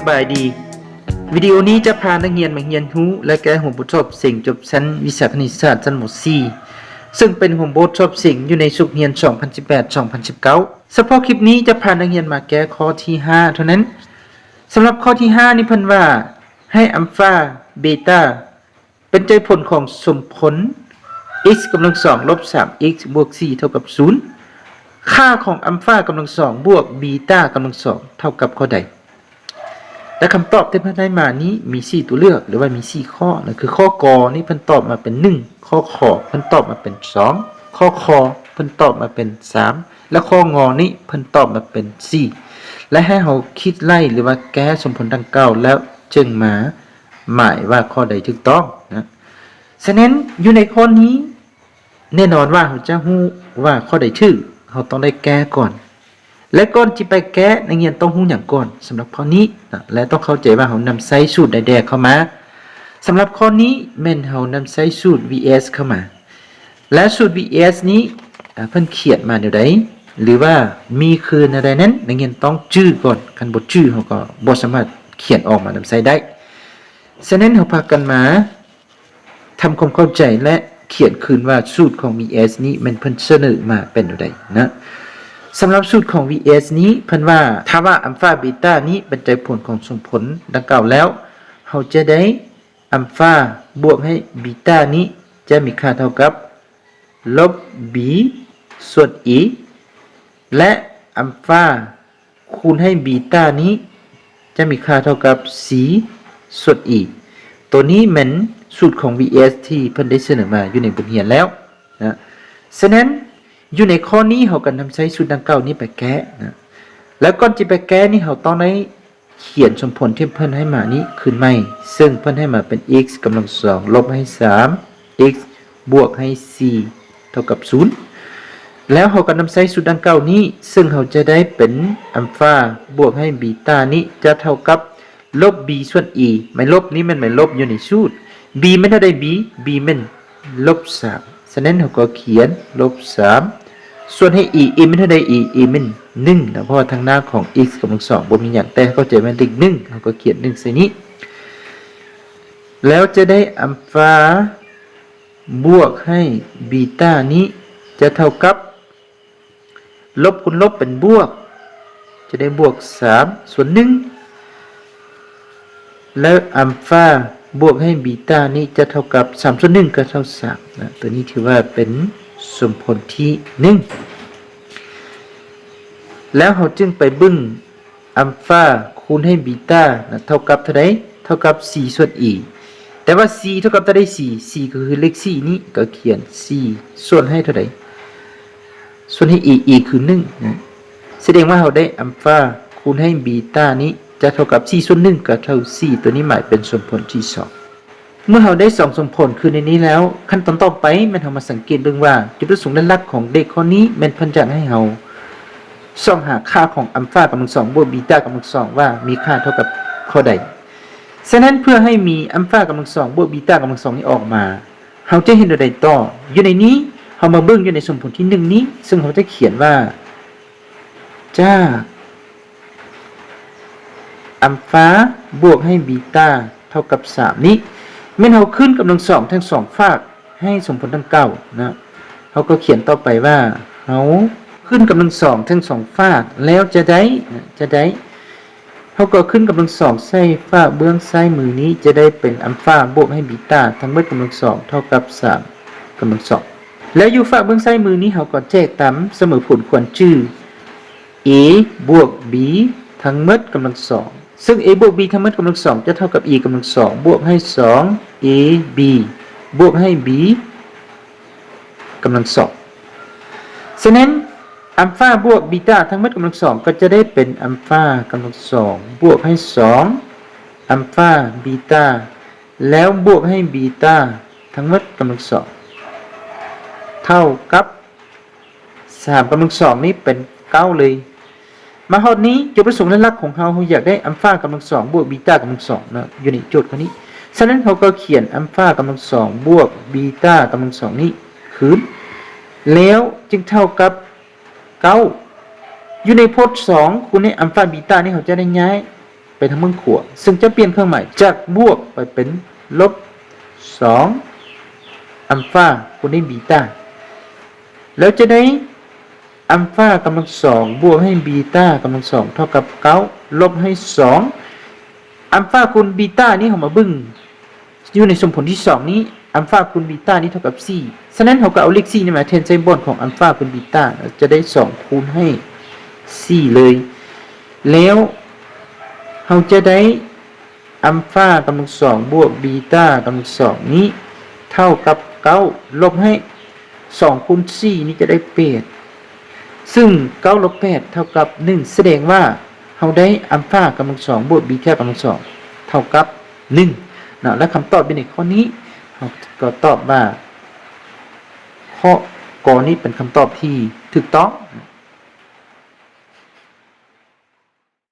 ສະບາຍດີ. ວິດີໂອນີ້ຈະພານັກຮຽນມາຮຽນຮູ້ ແລະ ແກ້ຫົວບົດສອບເສັງຈົບຊັ້ນວິຊາຄະນິດສາດຊັ້ນ ມ.ສີ່ ເຊິ່ງເປັນຫົວບົດສອບເສັງຢູ່ໃນສົກຮຽນ ສອງພັນສິບແປດ ສອງພັນສິບເກົ້າ. ສະເພາະຄລິບນີ້ຈະພານັກຮຽນມາແກ້ຂໍ້ທີຫ້າເທົ່ານັ້ນ. ສຳລັບຂໍ້ທີຫ້ານີ້ເພິ່ນວ່າ ໃຫ້ອັມຟາ ເບຕາ ເປັນໃຈຜົນຂອງສົມຜົນ x ກຳລັງສອງ ລົບ ສາມ x ບວກ ສີ່ ເທົ່າກັບ ສູນ. ຄ່າຂອງອັມຟາກຳລັງສອງ ບວກ ເບຕາກຳລັງສອງ ເທົ່າກັບຂໍ້ໃດ? ແລະ ຄຳຕອບທີ່ເພິ່ນໃຫ້ມານີ້ມີສີ່ຕົວເລືອກ ຫຼືວ່າມີສີ່ຂໍ້ ນັ້ນຄືຂໍ້ ກ ນີ້ເພິ່ນຕອບມາເປັນ ໜຶ່ງ, ຂໍ້ ຂ ເພິ່ນຕອບມາເປັນ ສອງ, ຂໍ້ ຄ ເພິ່ນຕອບມາເປັນ ສາມ ແລະ ຂໍ້ ງ ນີ້ເພິ່ນຕອບມາເປັນ ສີ່ ແລະ ໃຫ້ເຮົາຄິດໄລ່ ຫຼືວ່າແກ້ສົມຜົນດັ່ງກ່າວ ແລ້ວຈຶ່ງມາ ໝາຍວ່າຂໍ້ໃດຖືກຕ້ອງນະ. ສະນັ້ນ ຢູ່ໃນຂໍ້ນີ້ ແນ່ນອນວ່າເຮົາຈະຮູ້ວ່າຂໍ້ໃດຖືກ ເຮົາຕ້ອງໄດ້ແກ້ກ່ອນ ແລະ ກ່ອນທີ່ໄປແກ້ ນັກຮຽນຕ້ອງຮູ້ຫຍັງກ່ອນສຳລັບຂໍ້ນີ້ນະ ແລະ ຕ້ອງເຂົ້າໃຈວ່າເຮົານຳໃຊ້ສູດໃດແດ່ເຂົ້າມາ. ສຳລັບຂໍ້ນີ້ແມ່ນເຮົານຳໃຊ້ສູດ VS ເຂົ້າມາ ແລະ ສູດ VS ນີ້ ອາ ເພິ່ນຂຽນມາແນວໃດ ຫຼືວ່າມີຄືແນວໃດນັ້ນ ນັກຮຽນຕ້ອງຈື່ກ່ອນ, ຄັນບໍ່ຈື່ເຮົາກໍບໍ່ສາມາດຂຽນອອກມານຳໃຊ້ໄດ້. ສະນັ້ນ ເຮົາພາກັນມາທຳຄວາມເຂົ້າໃຈ ແລະ ຂຽນຄືນວ່າສູດຂອງ VS ນີ້ແມ່ນເພິ່ນສະເໜີມາເປັນແນວໃດນະ. ສຳລັບສູດຂອງ VS ນີ້ເພິ່ນວ່າ ຖ້າວ່າອັມຟາ ເບຕາ ນີ້ເປັນໃຈຜົນຂອງສົມຜົນດັ່ງກ່າວແລ້ວ ເຮົາຈະໄດ້ອັມຟາບວກໃຫ້ເບຕານີ້ຈະມີຄ່າເທົ່າກັບ ລົບ b ສ່ວນ a ແລະ ອັມຟາ ຄູນໃຫ້ເບຕານີ້ຈະມີຄ່າເທົ່າກັບ c ສ່ວນ a. ໂຕນີ້ແມ່ນສູດຂອງ VS ທີ່ເພິ່ນໄດ້ສະເໜີມາຢູ່ໃນບົດຮຽນແລ້ວນະ. ສະນັ້ນ ຢູ່ໃນຂໍ້ນີ້ເຮົາກໍນຳໃຊ້ສູດດັ່ງກ່າວນີ້ໄປແກ້ນະ ແລ້ວກ່ອນຈະໄປແກ້ນີ້ ເຮົາຕ້ອງໄດ້ຂຽນສົມຜົນທີ່ເພິ່ນໃຫ້ມານີ້ຄືນໃໝ່ ເຊິ່ງເພິ່ນໃຫ້ມາເປັນ x ກຳລັງສອງ ລົບໃຫ້ ສາມ x ບວກໃຫ້ ສີ່ ເທົ່າກັບ ສູນ. ແລ້ວເຮົາກໍນຳໃຊ້ສູດດັ່ງກ່າວນີ້ ເຊິ່ງເຮົາຈະໄດ້ເປັນອັມຟາບວກໃຫ້ເບຕານີ້ຈະເທົ່າກັບ ລົບ b ສ່ວນ a. ໝາຍລົບນີ້ແມ່ນໝາຍລົບຢູ່ໃນສູດ. b ແມ່ນເທົ່າໃດ? b b ແມ່ນ ລົບ ສາມ. ສະນັ້ນເຮົາກໍຂຽນ ລົບ ສາມ ສ່ວນໃຫ້ a, a ແມ່ນເທົ່າໃດ? a a ແມ່ນ ໜຶ່ງນະ ເພາະວ່າທາງໜ້າຂອງ x ກຳລັງສອງບໍ່ມີຫຍັງ ແຕ່ເຮົາເຂົ້າໃຈວ່າເລກ ໜຶ່ງ ເຮົາກໍຂຽນ ໜຶ່ງ ໃສ່ນີ້. ແລ້ວຈະໄດ້ອັມຟາບວກໃຫ້ເບຕານີ້ຈະເທົ່າກັບ ລົບຄູນລົບເປັນບວກ ຈະໄດ້ບວກ ສາມ ສ່ວນ ໜຶ່ງ ແລ້ວອັມຟາບວກໃຫ້ເບຕານີ້ຈະເທົ່າກັບ ສາມ ສ່ວນ ໜຶ່ງ ກໍເທົ່າ ສາມ ນະ. ໂຕນີ້ຖືວ່າເປັນສົມຜົນທີ ໜຶ່ງ. ແລ້ວເຮົາຈຶ່ງໄປເບິ່ງ ອັມຟາຄູນໃຫ້ເບຕານະ ເທົ່າກັບເທົ່າໃດ? ເທົ່າກັບ c ສ່ວນ a. ແຕ່ວ່າ c ເທົ່າກັບເທົ່າໃດ? c, c ກໍຄືເລກ ສີ່ ນີ້ ກໍຂຽນ c ສ່ວນໃຫ້ເທົ່າໃດ? ສ່ວນໃຫ້ a, a ຄື ໜຶ່ງ ນະ. ສະແດງວ່າເຮົາໄດ້ອັມຟາຄູນໃຫ້ເບຕານີ້ຈະເທົ່າກັບ c ສ່ວນ ໜຶ່ງ ກໍເທົ່າ c. ໂຕນີ້ໝາຍເປັນສົມຜົນທີ ສອງ. ເມື່ອເຮົາໄດ້ສອງສົມຜົນຄືໃນນີ້ແລ້ວ, ຂັ້ນຕອນຕໍ່ໄປແມ່ນເຮົາມາສັງເກດເບິ່ງວ່າ ຈຸດປະສົງຫຼັກໆຂອງເລກຂໍ້ນີ້ແມ່ນເພິ່ນຢາກໃຫ້ເຮົາສ່ອງຫາຄ່າຂອງອັມຟາກຳລັງສອງບວກເບຕາກຳລັງສອງວ່າມີຄ່າເທົ່າກັບຂໍ້ໃດ. ສະນັ້ນ ເພື່ອໃຫ້ມີອັມຟາກຳລັງສອງບວກເບຕາກຳລັງສອງນີ້ອອກມາ, ເຮົາຈະເຮັດແນວໃດຕໍ່? ຢູ່ໃນນີ້ ເຮົາມາເບິ່ງຢູ່ໃນສົມຜົນທີ ໜຶ່ງ ນີ້, ເຊິ່ງເຮົາຈະຂຽນວ່າ ຈາກ ອັມຟາບວກໃຫ້ເບຕາເທົ່າກັບ ສາມ ນີ້ ແມ່ນເຮົາຂຶ້ນກຳລັງສອງທັງສອງຟາກໃຫ້ສົມຜົນດັ່ງກ່າວນະ. ເຮົາກໍຂຽນຕໍ່ໄປວ່າ ເຮົາຂຶ້ນກຳລັງສອງທັງສອງຟາກແລ້ວຈະໄດ້ ຈະໄດ້ ເຮົາກໍຂຶ້ນກຳລັງສອງໃສ່ຟາກເບື້ອງຊ້າຍມືນີ້ ຈະໄດ້ເປັນອັມຟາບວກໃຫ້ເບຕາທັງໝົດກຳລັງສອງເທົ່າກັບ ສາມ ກຳລັງສອງ. ແລ້ວຢູ່ຟາກເບື້ອງຊ້າຍມືນີ້ ເຮົາກໍແຈກຕາມສະເໝີຜົນຄວນຈື່ a ບວກ b ທັງໝົດກຳລັງສອງ ເຊິ່ງ a ບວກ b ທັງໝົດກຳລັງສອງຈະເທົ່າກັບ a ກຳລັງສອງບວກໃຫ້ ສອງ ab ບວກໃຫ້ b ກຳລັງສອງ. ສະນັ້ນ ອັມຟາບວກເບຕາທັງໝົດກຳລັງສອງ ກໍຈະໄດ້ເປັນອັມຟາກຳລັງສອງບວກໃຫ້ ສອງ ອັມຟາເບຕາ ແລ້ວບວກໃຫ້ເບຕາທັງໝົດກຳລັງສອງ ເທົ່າກັບ ສາມ ກຳລັງສອງນີ້ເປັນ ເກົ້າ ເລີຍ. ມາຮອດນີ້ ຈຸດປະສົງຫຼັກໆຂອງເຮົາ ເຮົາຢາກໄດ້ອັມຟາກຳລັງສອງບວກເບຕາກຳລັງສອງເນາະ ຢູ່ໃນໂຈດຂໍ້ນີ້. ສະນັ້ນ ເຮົາກໍຂຽນອັມຟາກຳລັງສອງບວກເບຕາກຳລັງສອງນີ້ຄືນ ແລ້ວຈຶ່ງເທົ່າກັບ ເກົ້າ. ຢູ່ໃນໂພດສອງ ຄູນໃຫ້ອັມຟາເບຕານີ້ ເຮົາຈະໄດ້ຍ້າຍ ໄປທາງເບື້ອງຂວາ, ເຊິ່ງຈະປ່ຽນເຄື່ອງໝາຍຈາກບວກໄປເປັນລົບສອງ ອຳຟາຄູນດ້ວຍບີຕາ. ແລ້ວຈະໄດ້ອຳຟາກຳລັງສອງບວກໃຫ້ບີຕາກຳລັງສອງເທົ່າກັບເກົ້າ ລົບໃຫ້ສອງ ອຳຟາຄູນບີຕານີ້ ເຮົາມາເບິ່ງຢູ່ໃນສົມຜົນທີສອງນີ້ ອຳຟາຄູນບີຕານີ້ເທົ່າກັບສີ່. ສະນັ້ນເຮົາກໍເອົາເລກສີ່ນີ້ມາແທນໃສ່ບ່ອນຂອງອຳຟາຄູນບີຕາ ຈະໄດ້ສອງຄູນໃຫ້ສີ່ເລີຍ. ແລ້ວເຮົາຈະໄດ້ ອຳຟາກຳລັງສອງບວກບີຕາກຳລັງສອງນີ້ເທົ່າກັບເກົ້າ ລົບໃຫ້ສອງຄູນສີ່ນີ້ຈະໄດ້ແປດ ຊຶ່ງເກົ້າລົບແປດເທົ່າກັບໜຶ່ງ ສະແດງວ່າເຮົາໄດ້ອຳຟາກຳລັງສອງບວກບີຕາກຳລັງສອງເທົ່າກັບໜຶ່ງເນາະ. ແລະ ຄຳຕອບຢູ່ໃນຂໍ້ນີ້ ເຮົາກໍຕອບວ່າ ຂໍ້ ກໍນີ້ເປັນຄຳຕອບທີ່ຖືກຕ້ອງ.